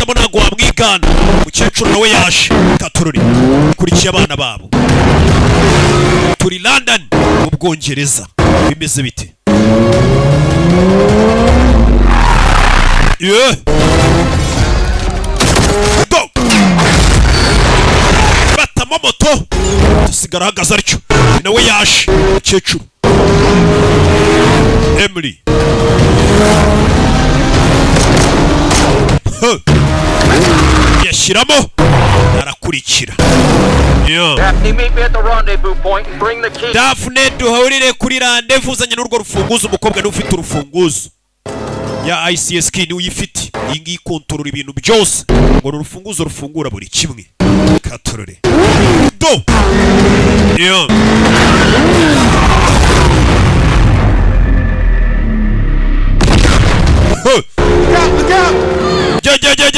Avugamo ntabwo wamwigana. Umukecuru nawe yaje katururi, kurikiye abana babo. Turi London mu Bwongereza. Bimeze bite? Yeah. Go! Batamo moto, dusigara ahagaze atyo. Nawe yaje, umukecuru Emily. Huh. Yashyiramo arakurikira. Yeah. Daphne, meet me at the rendezvous point and bring the key. Daphne, duhurire kuri rendezvous, uzanye n'urwo rufunguzo. Umukobwa niwe ufite urufunguzo ya ICS key, niwe uyifite. Iyi ngiyi ikontorora ibintu byose, ngo ni urufunguzo rufungura buri kimwe. Katorore do. Yeah. Huh. Jya jya jya jya.